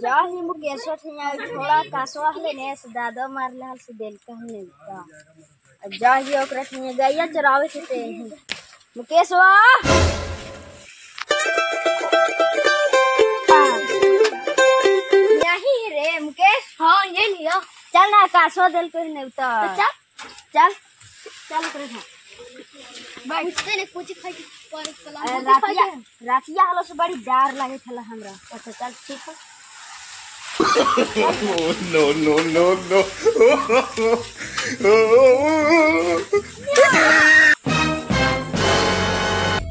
जाही मुकेशवा ठिया थोड़ा कासवा हले ने से दादा मारले हल से देल कहने का जाही ओकरा ठिया गैया चरावे से ते मुकेशवा यही रे मुकेश। हां ये लिया चल ना कासवा देल कहने तो चल चल चल ओकरा ठिया बैठते ने कुछ खाई पर कलाम रातिया हलो से बड़ी डर लागे छला हमरा। अच्छा चल ठीक है। No no no no.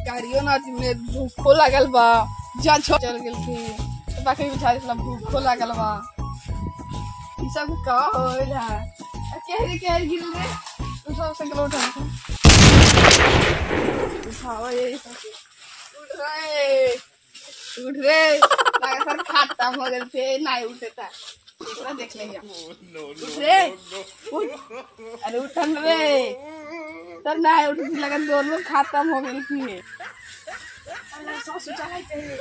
गाड़ियों ना में भूखो लागल बा जा चल गेल थी बाकी बिचारे साला भूखो लागल बा ई सब का होइल है केहरी केहरी गिर रे तू सब से गलो उठा उठाओ ये उठ रे उठ रे लगा सर खत्म हो गए थे नहीं उठे था एकरा देख ले जा उठ रे उठ अरे उठन रे सर नहीं उठ लगा दोनों खत्म हो गए थी। अरे सासू चलाई चाहिए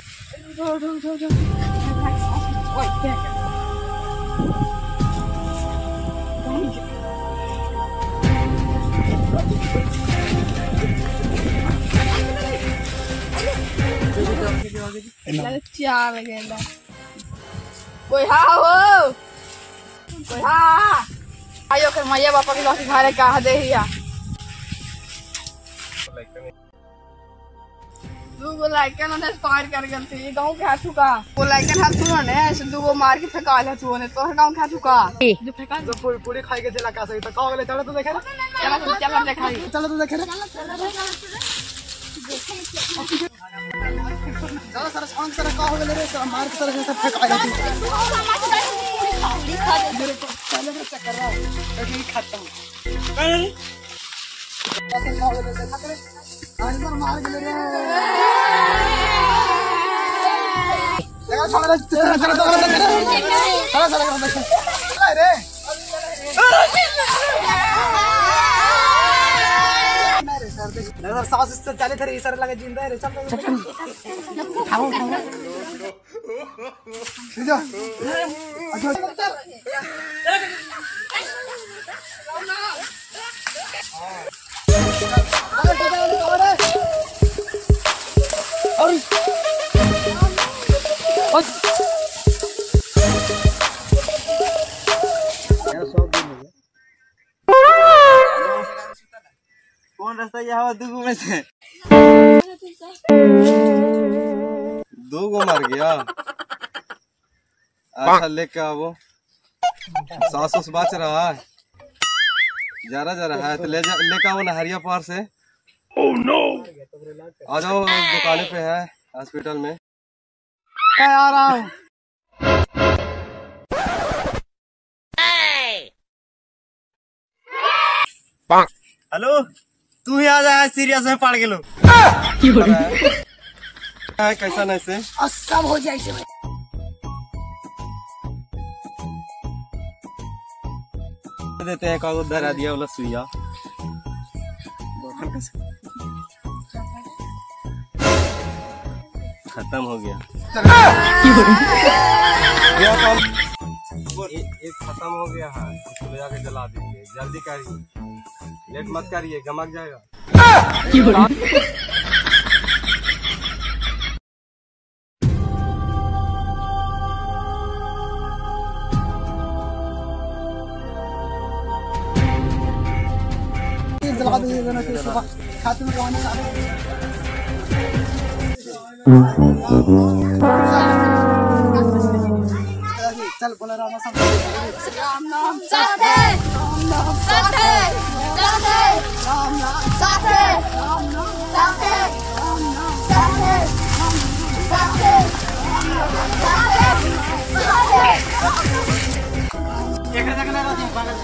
उठ उठ उठ ओए क्या कर चार गेला कोई हा हो कोई हा आयो के मैया बापा के लौटी घरे कह दे हिया दूगो लाइकन ने पार कर गेल थी गांव के हाथू का वो लाइकन हाथू ने ऐसे दूगो मार के फेंका हाथू ने तो गांव के हाथू का जो फेंका तो पूरी पूरी खाई के चला का सही तो का गेले चलो तो देखे चला चला देखाई चलो तो देखे चलो सर छांग सर का हो गेले रे सर मार के सर सब फेंका जाती मेरे को पहले से चक्कर रहा है कि खाता हूं ऐसे का हो गेले देखा करे आज सर मार गेले रे लगा छोड़ चलो चलो चलो चलो चलो चलो चल रे सर सास से चले थे सर लगे जिंदा है रे चल चल खाओ खाओ जा अच्छा चल और कौन रास्ता यह हवा दुगो में से दो मर गया। अच्छा लेके आवो सास उस बच रहा है जरा जरा है तो ले जा लेके आओ नहरिया पार से। ओह नो आ जाओ दुकान पे है हॉस्पिटल में। मैं आ रहा हूँ। हेलो तू ही आ जा सीरियस में पड़ गेलो कैसा नहीं से सब हो जाए से देते हैं कागज धरा दिया वाला सुइया खत्म हो गया। एक खत्म हो गया है इसको ले जाके जला दीजिए। जल्दी करिए लेट मत करिए गमक जाएगा। जला दीजिए दोनों के सुबह खाते में कहानी चल बोला राम राम नाम सत्य राम नाम सत्य सत्य राम नाम सत्य राम नाम सत्य राम नाम सत्य सत्य सत्य एक जगह ना रहती पागल।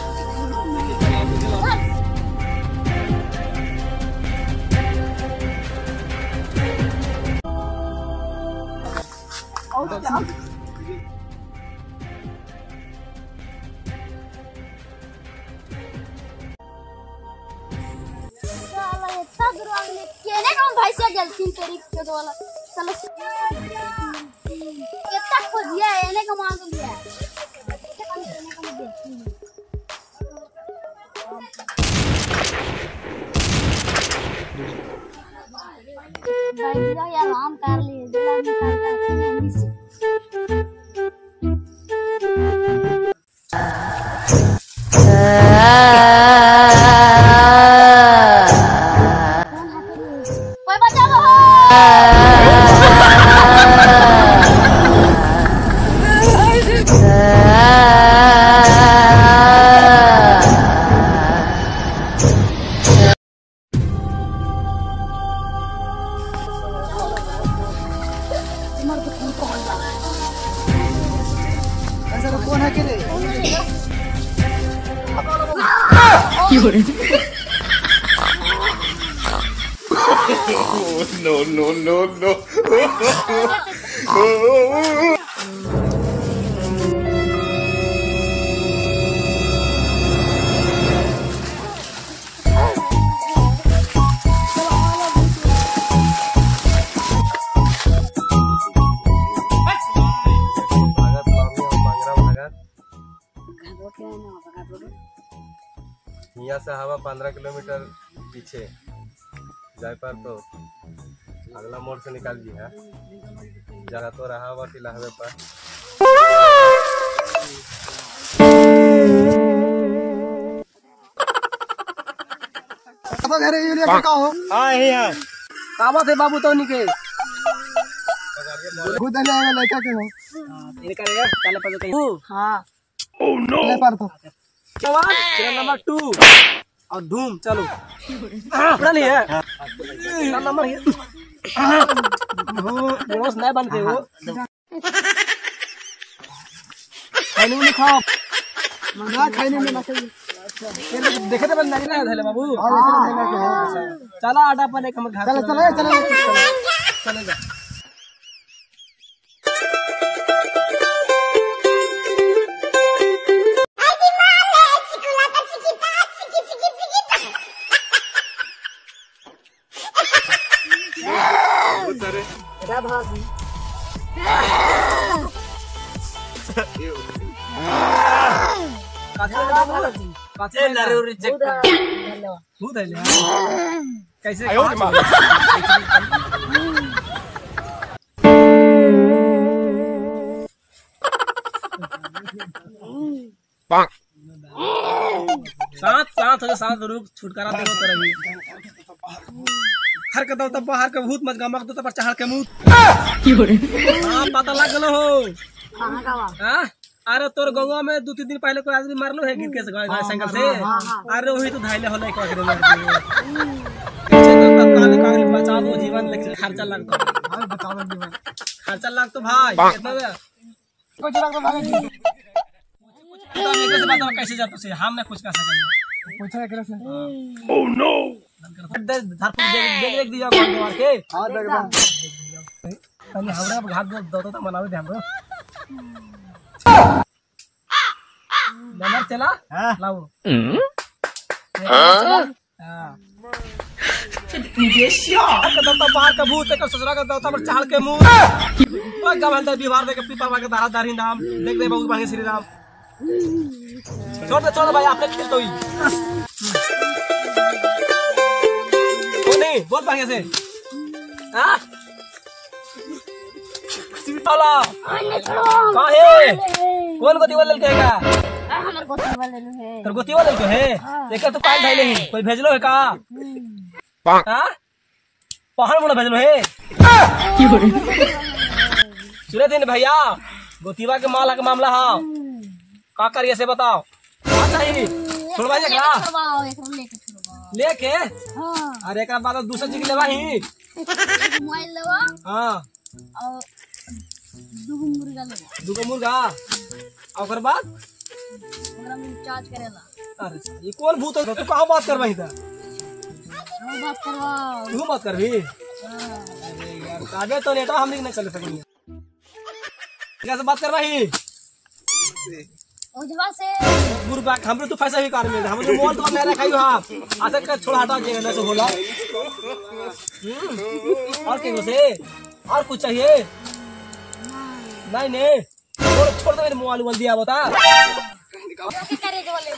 केने कौन भाई से जलती तेरी के वाला साला कितना तक खोजिए एने का मांग लिया। भाई यार हम कर लिए जला निकालता है से। कोई बचाओ हो। कौन है के रे? No no no no. यहाँ से हवा 15 किलोमीटर पीछे जाए पर तो अगला मोड़ से निकाल जी है जगह तो रहा हुआ तिलाहवे पर। का हो? हां यही है। का बात है बाबू तो निके भूत आएगा लड़का के हो। हां इनका रे चले पर कहीं। हां ओह नो ले पर तो चलो नंबर 2 और धूम चलो पूरा नहीं है नंबर है वो बोनस नहीं बनते वो खाने में खाओ ना खाने में ना खाइए। देखे तो बंद नहीं ना धले बाबू। चला आटा पर एक हम घर चलो चलो चलो चले जा। कैसे सात सात हो सात रुक छुटकारा देखो तो रही हर के दो बाहर के भूत मत गमक दो पर चढ़ के मुंह। हां पता लग गेलो हो। हां अरे तोर गंगा में 2-3 दिन पहले कोई आदमी मारलो है गिर के साइकिल से। अरे वही तो धाइले होले एक बार मार दिए। कैसे तो तत्काल कागल बचा दो जीवन लेकिन खर्चा लगतो। हां बचा दो जीवन खर्चा लगतो भाई कितना कुछ लगतो भाई तो कैसे बताओ कैसे जातो से हम ना कुछ कर सकेंगे। पूछा एकरा से। ओह नो देख देख दिया कौन मार के। हां देख दे तनी हमरा घाट दो तो मनावे दे हमरो नंबर चला। हां लाओ। हां कदम तो बाहर का भूत का ससुरा का दौता पर चढ़ के मुंह ओ गवल दे दीवार दे के पीपा के धारा दारी नाम देख दे बहुत भागे श्री राम। छोड़ दे छोड़ भाई आपने खेल तो ही ओ नहीं बहुत भागे से। हां सीताला काहे कौन गोती वाला कहेगा? हमर गोती वाला है। तोर गोती वाला के है एकर तो पाल धइले ही कोई भेजलो है का? हां पहाड़ मुड़ा भेजलो है। सुने दिन भैया गोतीवा के माल के मामला हा का करिए से बताओ। का चाहिए छोड़वा जे का लेके। हां अरे एकरा बाद दूसरा चीज लेवा ही मोबाइल लेवा। हां और दुगो मुर्गा लेवा। दुगो मुर्गा और ओकर बाद ओकरा में चार्ज करेला। अरे ये कौन भूत है तू कहां बात करबही त? हम बात करवा तू बात करबी? अरे यार काबे तो नेटा हम नहीं चल सकनी। कैसे बात करबही? ओजवा से गुरबा हमरो तो पैसा ही कार में हमरो मोल तो मेरा खाइयो। हां आसे कर छोड़ हटा जे ना से होला। और के से और कुछ चाहिए? नहीं नहीं छोड़ छोड़ दे मेरे मोबाइल बोल दिया बता करे जो ले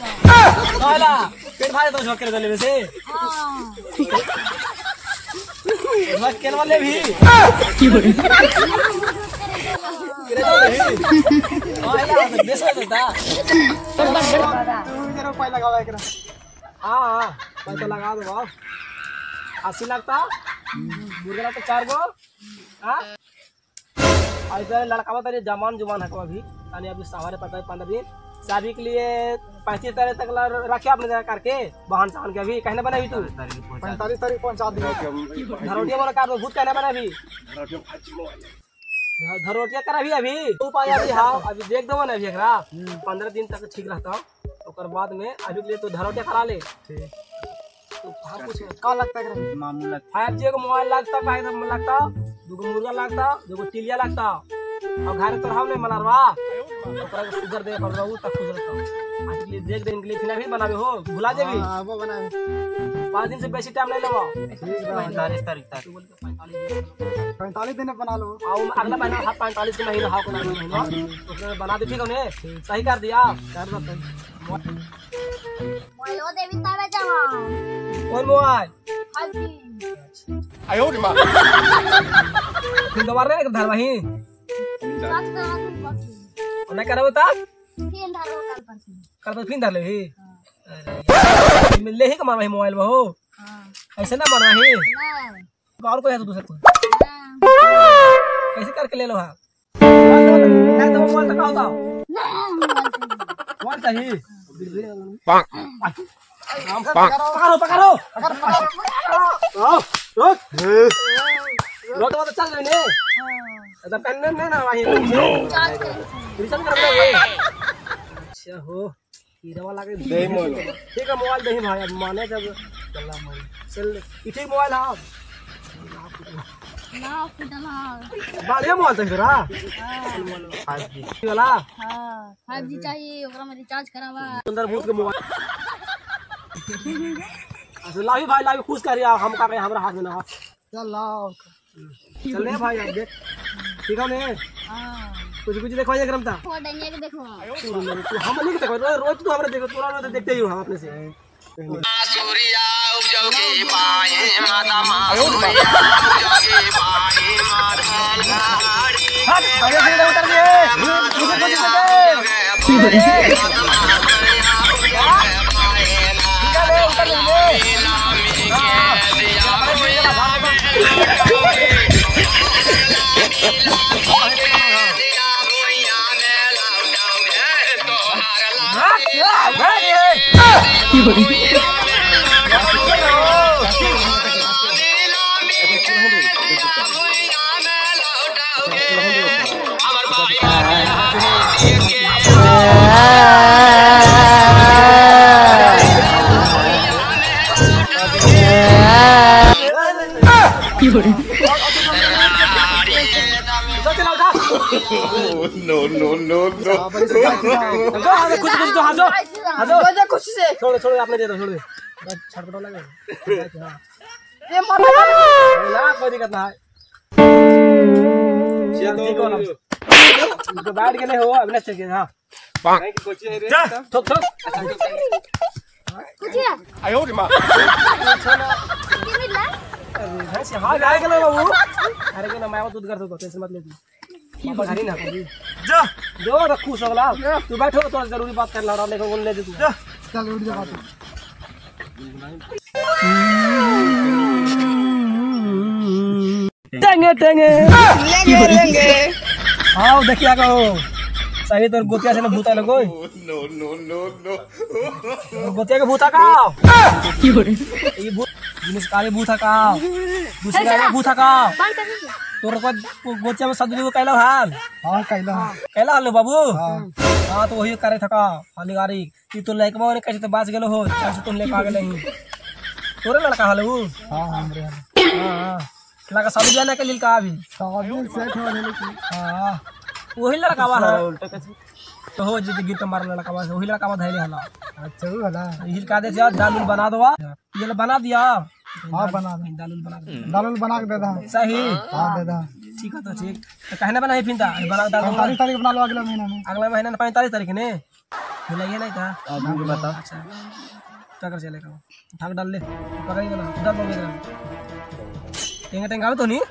काला पेट भाई तो झोंक कर ले से हां झोंक वाले भी करे जो ले आला बेस होता तू जरा उपाय लगावा एकरा। हां हां पैसा लगा दो बाप 80 लाख था मुर्गा तो 4 गो। हां ऐसा लड़का बता जमान जुमान है अभी यानी अभी सवारे पता है 15 दिन शादी के लिए 35 तारीख तक रखे आपने जगह करके बहन सहन के अभी कहने बना अभी तू 45 तारीख पहुंचा दी। धरोटिया वाला कार भूत कहने बना अभी धरोटिया कर अभी अभी तू पाया अभी। हाँ अभी देख दो ना अभी एकरा 15 दिन तक ठीक रहता ओकर बाद में अभी के लिए तो धरोटिया करा ले ठीक। तो हाँ कुछ का लगता है मामूला 5G को मोबाइल लगता काहे लगता दुगो मुर्गा लगता दुगो टिलिया लगता और घर तो हम नहीं मलरवा ओकरा के सुगर दे पर रहू तक खुश रहता। आज के लिए देख दे इनके लिए फिर भी बनावे हो भुला जेबी। हां वो बनावे 5 दिन से बेसी टाइम नहीं लेवा 45 तारीख तक 45 दिन बना लो। आओ अगला महीना हां 45 के महीना हां को महीना उसने बना दे ठीक है ने सही कर दिया कर दो मोबाइल ओ देवी तबे जावा कौन मोबाइल 5G आयो रे मां फिर दोबारा रे धरवाही सात करा तू ना करबो ता फिर धरो कल परसों कल पर फिर धर लेही। अरे ले ही के मारवाही मोबाइल बहो हां ऐसे ना मारवाही ना और कोई है तो दूसरा कोई कैसे करके ले लो। हां ना तो मोबाइल का होता ना मोबाइल चाहिए पकड़ो पकड़ो पकड़ो रोक रोक तो चल ने हां तो पेन ने ना वही चार्ज कर रिचार्ज कर दे। अच्छा हो हीरा लागे दे मोबाइल ठीक है मोबाइल दे भाई अब माने जब चला मोबाइल चल ठीक मोबाइल हां ना फुटल हां बढ़िया मोबाइल तो तोरा 5G वाला। हां 5G चाहिए ओकरा में रिचार्ज करावा सुंदर भूत के मोबाइल। अच्छा लावी भाई लावी खुश करिया हम का हमरा हाथ में ना चल लाओ चल ले भाई अब देख ठीक है ने। हां कुछ कुछ देखो ये क्रमता ओ डनिया के देखो तू हम नहीं देखो रोज रोज तू हमरा देखो तोरा रोज देखते ही हो हम अपने से। सूर्या उपजौ के पाए माता मां सूर्या उपजौ के पाए माता गाड़ी हट अरे फिर उतर गए मुझे कुछ दे ठीक है ले उतर ले। No no no no कुछ कुछ तो हाजो हाजो खुशी से छोड़ो छोड़ो आपने दे दो छोड़ दे छटपटो लगे ये मर ना कोई दिक्कत ना है चल ठीक हो ना तो बैठ के नहीं हो अब नेक्स्ट के। हां जा ठोक ठोक कुछ है आयो रे मां के मिला अरे हां गाय के बाबू। अरे के ना मैं दूध कर दो टेंशन मत ले तू पापा घर ही ना कभी जा जो रखू सगला तू बैठो तो जरूरी बात कर ला देखो बोल ले तू जा चल उठ जा बात टेंगे टेंगे लेंगे लेंगे। हां देखिया कहो सही तोर गोतिया से ना भूता लगो। नो नो नो नो गोतिया के भूता का ये भूत जिनिस काले भूता का दूसरा का भूता का तोर को गोतिया में सदरी को कहला हाल। हां कहला कहला हाल बाबू। हां हां तो वही करे थका हानिकारी ई तो लइकबा ने कैसे तो बाज गेलो हो कैसे तुम लेके आ गेले तोरे लड़का हाल उ। हां हमरे हां हां लड़का शादी ब्याह ना के लेल का अभी शादी सेट हो गेले की। हां वही लड़का बा तो हो जे गिर के मार लड़का बा वही लड़का बा धैले हला। अच्छा वो हला हिल का दे जा दाल बना दवा ये बना दिया हां बना दे, दाल उल बना दे, दाल उल बना के दे दा। सही हां दे दा। ठीक है तो ठीक। तो कहने बना है फिर दा बना दाल 45 तारीख बना लो, अगला महीना में। अगला महीना में 45 तारीख ने मिलाइए नहीं था आदमी बता। अच्छा क्या कर चलेगा, ठाक डाल ले, पकड़ ही ना डाल दो मेरे टेंगा टेंगा तो नहीं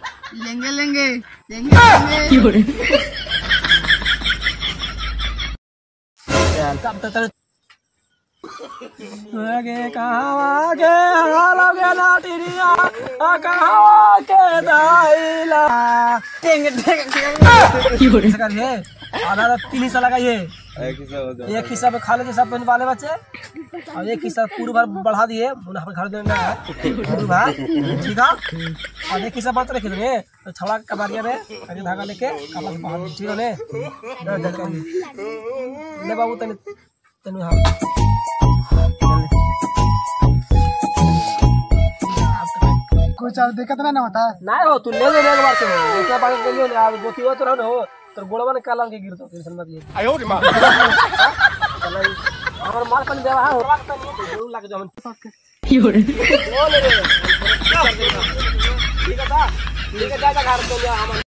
लेंगे लेंगे लेंगे लेंगे। तब तक आगे कहावा के हालो के लाटिरिया कहावा के दाइला टेंगे टेंगे कर ये आधा 3 हिस्सा लगाइए, एक हिस्सा पे खा ले सब वाले बच्चे और एक हिस्सा पूरा भर बढ़ा दिए मुनाफा घर देना है पूरा भर, ठीक है। और एक हिस्सा बात रखे देंगे तो छड़ा कबाड़िया में आगे धागा लेके कपड़ा से बांध, ठीक है ने। ले बाबू तने तने हां कोई चार दिक्कत ना होता है ना हो, तू ले ले एक बार तो इतना बार ले ले आप गोती हो तो रहो ना हो तो गोड़वा ने काला के गिर तो टेंशन मत ले। आयो रे मां और माल पन देवा है होवा तो नहीं जरूर लग जाओ योरे बोल रे। ठीक है ता, ठीक है जा जा घर चल जा हम।